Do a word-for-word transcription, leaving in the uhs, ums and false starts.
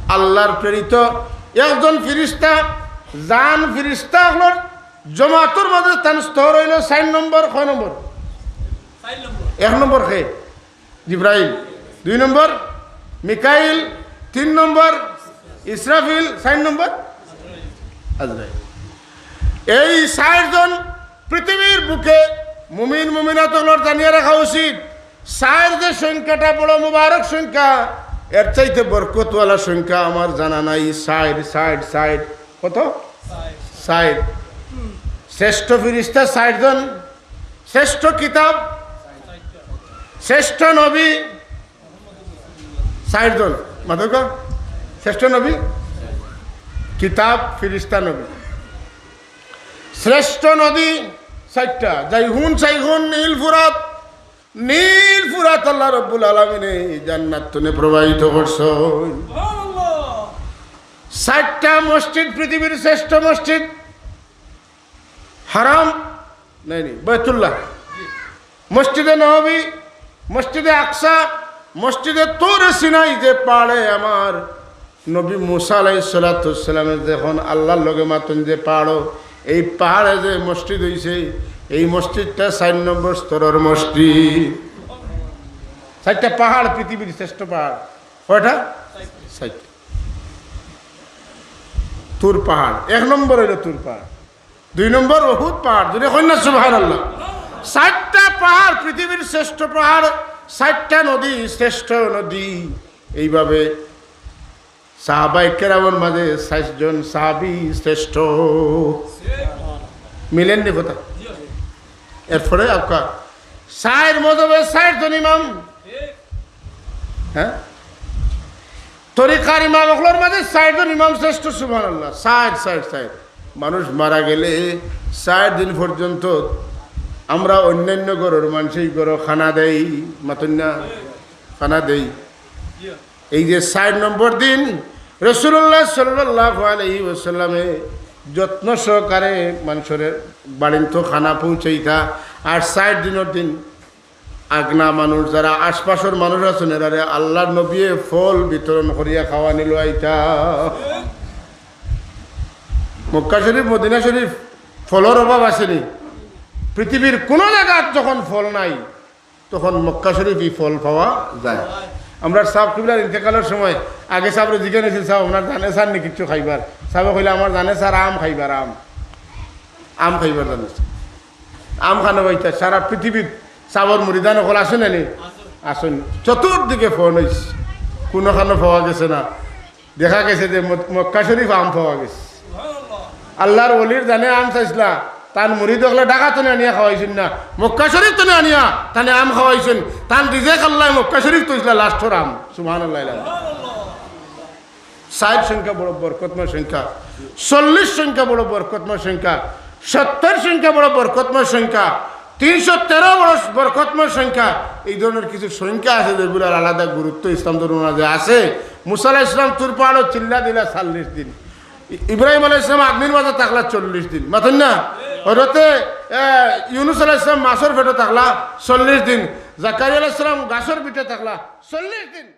আল্লাহর প্রেরিত একজন ফিরিস্তা, যান ফিরিস্তা অকলর জমাতর মাঝে তান স্তর অইলো চাইর নম্বর। কয় নম্বর? এক নম্বর কে? জিব্রাইল। দুই নম্বর মিকাইল। তিন নম্বর ইসরাফিল। চাইর নম্বর আজরাইল। এই চাইরজন পৃথিবীর বুকে মুমিন মুমিনাত অকলর জানিয়া রাখা উচিত। চাইর যে সংখ্যাটা বড় মুবারক সংখ্যা, এর চাইতে বরকতওয়ালা সংখ্যা আমার জানা নাই। চাইর, চাইর, চাইর। কত? চাইর। শ্রেষ্ঠ ফিরিস্তা চাইরজন, শ্রেষ্ঠ কিতাব, শ্রেষ্ঠ নবী চাইরজন। মাতউক্কা? শ্রেষ্ঠ নবী, কিতাব, ফিরিস্তা, নবী। শ্রেষ্ঠ নদী চাইরটা, জাইহুন, সাইহুন, নীল ফুরাত। নীল ফুরাত আল্লাহ রব্বুল আলামিনে জান্নাত তনে প্রবাহিত করছইন। চাইরটা মসজিদ, পৃথিবীর শ্রেষ্ঠ মসজিদ, হারাম, নাই, নাই, বায়তুল্লাহ, মসজিদে নববী, মসজিদে আকসা, মসজিদে তুর সিনাই, যে পাহাড়ে আমার নবী মুসা আলাইহিস সালাতু ওয়াস সালামে যখন আল্লাহর লগে মাতইন যে পাহাড়ো, এই পাহাড়ে যে মসজিদ অইছে, এই মসজিদটা চাইর নম্বর স্তরর মসজিদ। চাইরটা পাহাড়, পৃথিবীর শ্রেষ্ঠ পাহাড়। কয়টা? চাইরটা। তুর পাহাড়, এক নম্বর অইলো তুর পাহাড়, দুই নম্বর উহুদ পাহাড়। জোরে কইন না সুবহানাল্লাহ। চাইরটা পাহাড়, পৃথিবীর শ্রেষ্ঠ পাহাড়, চাইরটা নদী, শ্রেষ্ঠ নদী। এইভাবে সাহাবায়ে কেরামর মাঝে চাইরজন সাহাবী শ্রেষ্ঠ। মিলেননি কথা? এরপরে আপনার চাইর মজহবে চাইরজন ইমাম, হ্যাঁ, তরিকার ইমাম অকলর মাঝে চাইরজন ইমাম শ্রেষ্ঠ। সুবহানাল্লাহ। চাইর, চাইর, চাইর। মানুষ মারা গেলে চাইর দিন পর্যন্ত আমরা অন্যান্য ঘরর মানষে ই ঘরো খানা দেই, মাতইন না? খানা দেই। এই যে চাইর নম্বর দিন রাসূলুল্লাহ সাল্লাল্লাহু আলাইহি ওয়াসাল্লামে যত্ন সহকারে মানষরে বাড়িত খানা পৌঁছাইতা, আর চাইর দিনর দিন আগনা মানুষ, যারা আশপাশর মানুষ আছইন, এরারে আল্লাহর নবীয়ে ফল বিতরণ করিয়া খাওয়ানি লইতা। মক্কা শরীফ, মদিনা শরীফ ফলর অভাব আছেনি? পৃথিবীর কোনো জাগাত যখন ফল নাই, তখন মক্কা শরীফ ই ফল পাওয়া যায়। আমরার সাব কিবলার ইন্তেকালর সময় আগে সাবরে জিজ্ঞাসা অইছিল, "সাব, আপনার জানে চার নি কিচ্ছু খাইবার?" সাবে কইলা, "আমার জানে চার আম খাইবার, আম।" আম খাইবার জানে চার। আম খানো পাইতা, সারা পৃথিবীত সাবর মুরিদান অকল আছইন নি? আছইন। চতুর্দিকে ফোন অইছে, কুনুখানো পাওয়া গেছে না। দেখা গেছে যে মত-, মক্কা শরীফ আম পাওয়া গেছে। আল্লাহর ওলির জানে আম চাইছলা, তান মুরিদ অকলে ঢাকা তনে আনিয়া খাওয়াইছইন না, মক্কা শরীফ তনে আনিয়া তানে আম খাওয়াইছইন। তান রিজেক আল্লায় মক্কা শরীফ থইছলা লাস্টর আম। সুবহানাল্লাহ। চাইর সংখ্যা বড় বরকতময় সংখ্যা, চল্লিশ সংখ্যা বড় বরকতময় সংখ্যা, সত্তর সংখ্যা বড় বরকতময় সংখ্যা, তিনশো তেরো বড় বরকতময় সংখ্যা। এই ধরনের কিছু সংখ্যা আছে যেগুলার আলাদা গুরুত্ব ইসলাম ধর্মর মাঝে আছে। মুসা আলাইহিস সালাম তুর পাহাড়ো চিল্লা দিলা চল্লিশ দিন, ই-, ইব্রাহিম আলাইহিস সালাম আগ্নির মাঝে থাকলা চল্লিশ দিন, মাতইন না? হযরতে, এ, ইউনুস আলাইহিস সালাম মাছর পেটো থাকলা চল্লিশ দিন, জাকারিয়া আলাইহিস সালাম গাছর পিঠে থাকলা চল্লিশ দিন।